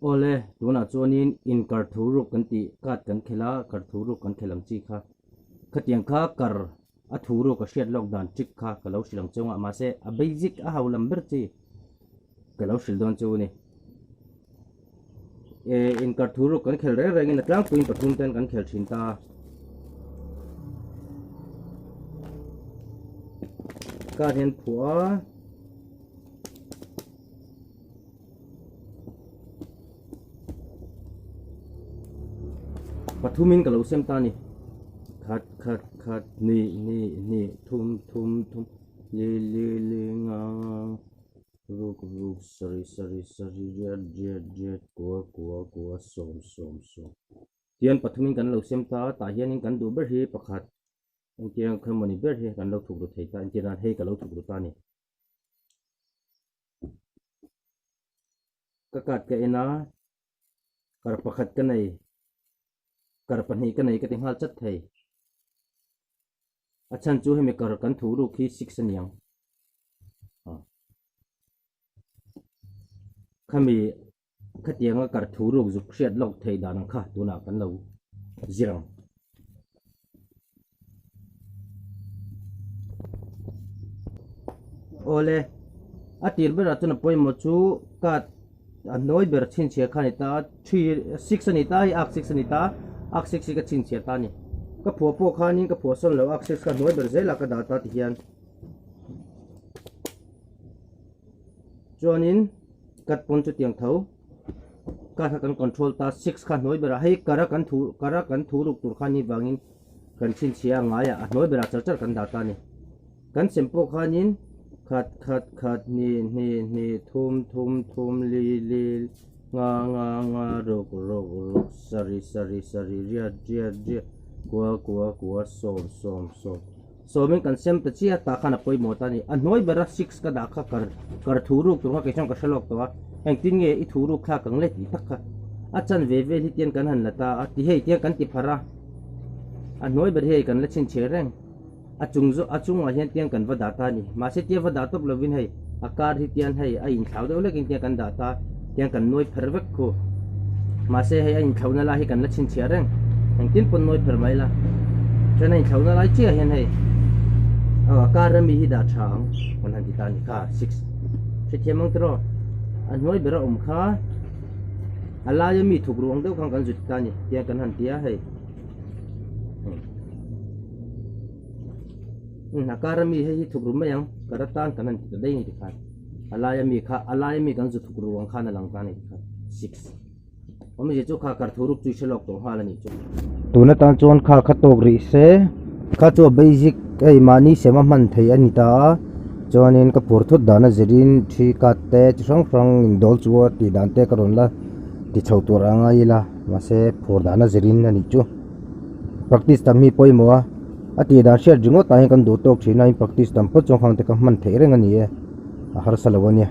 Awle, tunah chuanin in kar thu ruk kan tih card kan khelh a, kar thu ruk kan khelh ang chi kha. Khatiang kha kar a thu ruk a hriat lawk dan trick kha ka lo hrilh ang cheu a, mahse a basic a ho lam ber chi ka lo hrilh dawn cheu a ni. E, in kar thu ruk kan khelh reng rengin a tlangpuiin pathum ten kan khelh thin ta a. Card hian phuah a. Pathumin ka lo sem ta a ni. Khat khat khat ni ni ni thum thum thum li li li nga nga ruk ruk sarih sarih sarih riat riat riat kua kua kua sawm sawm sawm tihian pathumin kan lo sem ta a tah hianin kan duh ber hi pakhat engtiang khaw emawni ber hi kan lo thuk ru thei ta entir nan hei ka lo thuk ru ta a ni. Ka card ka en a, kar pakhat ka nei, kar pahnih ka nei ka ti nghal chat thei. A chhan chu hemi kar kan thu ruk hi six a niang. Khami khatianga kar thu ruk zuk hriat lawk theih dan ang kha tunah kan lo zir ang. Awle, a tir berah chuan a pawimawh chu card a hnuai ber chhinchhiah kha a ni ta a, three six a ni ta a, hei arc six a ni ta a, arc six hi ka chhinchhiah ta a ni. Ka phuah pawh khanin ka phuah sawn lo, arc six kha hnuai ber zelah ka dah ta tihian. Chuanin cut pawn chutiang tho. Car kha kan control ta six kha hnuai berah hei car a kan thu car a kan thu ruk tur kha ni vangin kan chhinchhiah a ngai a a hnuai berah char char kan dah ta a ni kan sem pawh khanin khat khat khat hnih hnih hnih thum thum thum li li nga nga nga ruk ruk ruk sarih sarih sarih riat riat riat kua kua kua sawm sawm sawm. Sawmin kan sem ta chiah tah khan a pawimawh ta a ni. A hnuai bera six ka dah kha kar kar thu ruk tur kha kei chuan ka hre lawk tawh a, engtin nge i thu ruk thlak ang le tih tak kha a chan ve vel hi tian kan han la ta a ti hei tiang kan ti pharh a, a hnuai ber hi hei kan la chhinchhiah reng a chung zawh a chungah hian tiang kan va dah ta a ni. Mahse tia va dah tawp lovin hei a kar hi tian hei a inthlau deuh hlekin tiang kan dah ta tiang kan nuai pherh vek khu. Mahse hei a inthlauhna lai hi kan la chhinchhiah reng. Engtin pawn nawi pherh mai la. Chuan a inthlauhna lai chiah hian hei aw a kar ami hi dah tha ang kan han ti ta a ni kha six hrethiam ang tiraw a hnuai ber a awm kha a lai ami thuk ruang deuh khan kan zut ta a ni tiang kan han ti a hei a kar ami hei hi thuk ru mai ang kar atan kan han ti ta daih a ni tikhan. A laia mi kha a laia mi kan zu thuk ru ang khan a lang ta a ni kha six awmzia chu kha kar thu ruk chu i hre lawk tawh nghal a nih chu. Tun atan chuan kha kha tawk rih se kha chu a basic hei mahni sem a hman theih a ni ta a chuanin ka phur thut dan a zirin thi cut te chi hrang hrang in dawl chu a tih dan te ka rawn la ti chho tur a ngai ila mahse phur dan a zirin a nih chu practice tam hi pawimawh a. A tih dan hriat ringawt ah hian kan duh tawk thin a, in practice tam phawt chuan khang te kha hman theih reng a ni e, a harsa lo a nia.